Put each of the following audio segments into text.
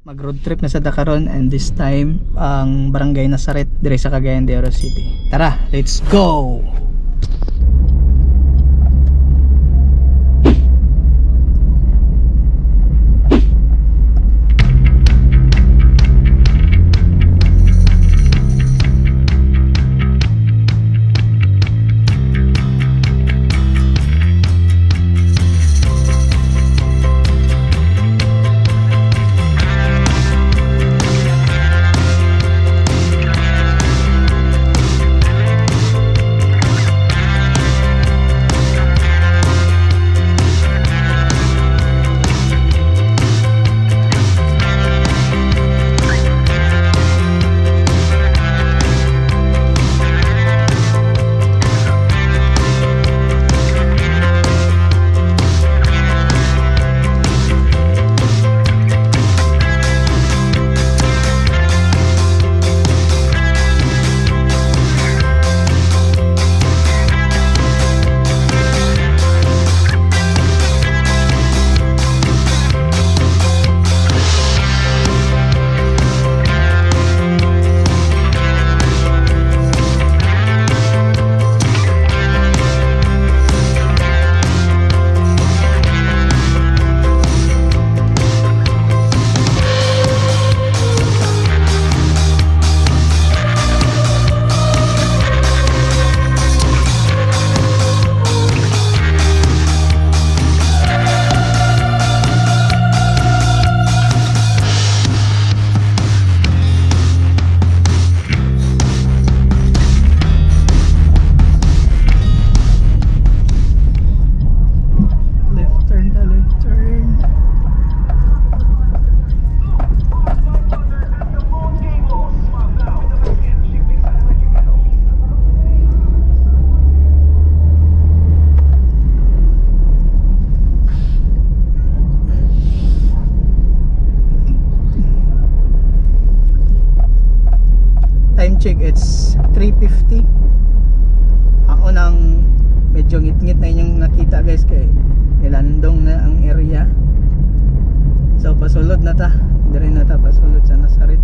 Mag road trip na sa ta karon and this time ang Barangay Nazaret dire sa Cagayan de Oro City. Tara, let's go. Left turn ta, left turn. Time check, it's 3:50. Ako nang medyo ngit-ngit na inyong nakita, guys, kay nilandong na ang area. So pasulod na ta. Dire na ta pasulod sa Nazaret.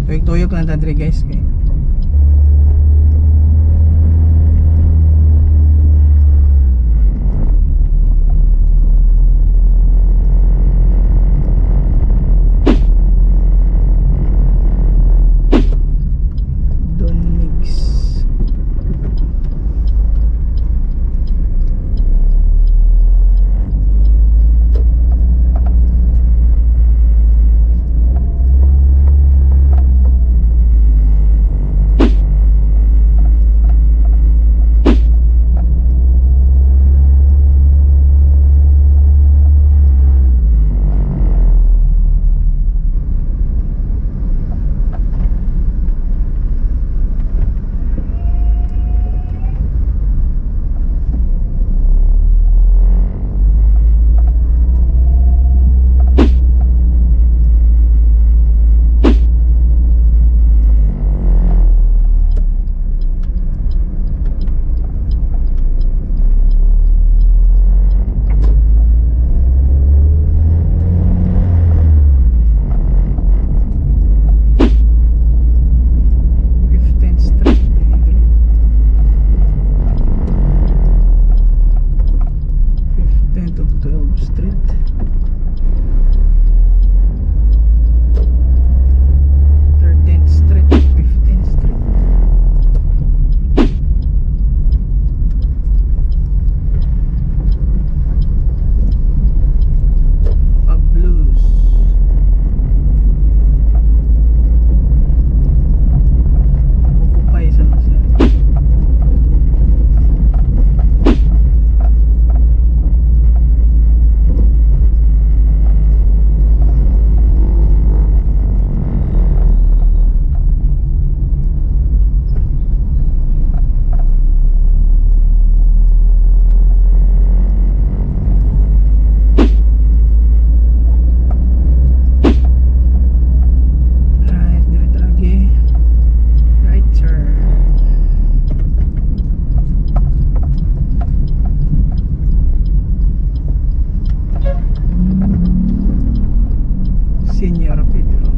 Tuyok-tuyok lang ta diri, guys, kay Don Mix. 15th Street diri. 15th of 12th Street. 13th Street, 15th Street. Pablos. Occupy sa Nazareth. Right, dire lagi. Right turn. Senior Pedro.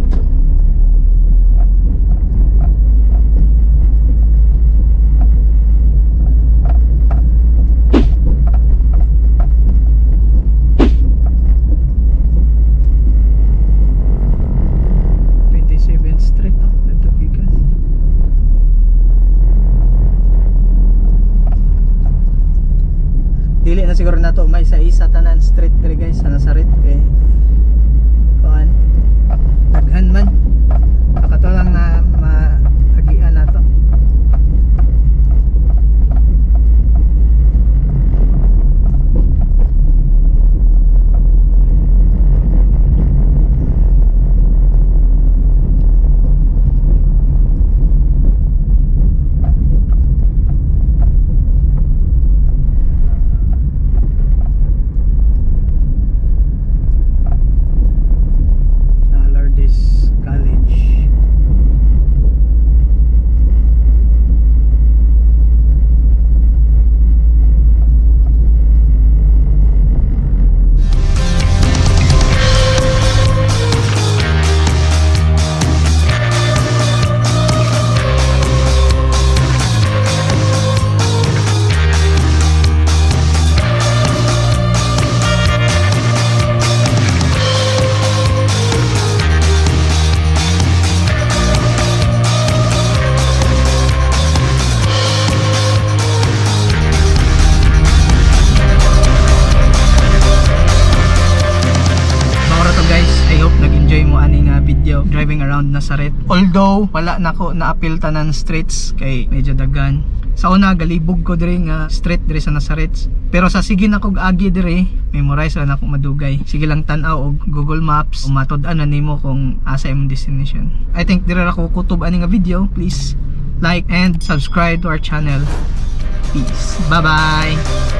27th Street, oh, dito pikas. Dili na siguro nato may sa isa tanan street diri, guys, sa Nazaret kay kuan, daghan man. Kato lang na maagian nato. Lourdes College. Mao ra to, guys. I hope nag-enjoy mo ani nga video driving around Nazareth. Although wala nako naapil tanan streets kay medyo daghan. Sa una galibog ko diri nga street diri sa Nazareth. Pero sa sige na kog agi diri, memorize ra nako madugay. Sige lang tan-aw og Google Maps, matud-an na nimo kung asa imong destination. I think diri ra ko kutob ani nga video. Please like and subscribe to our channel. Peace. Bye-bye.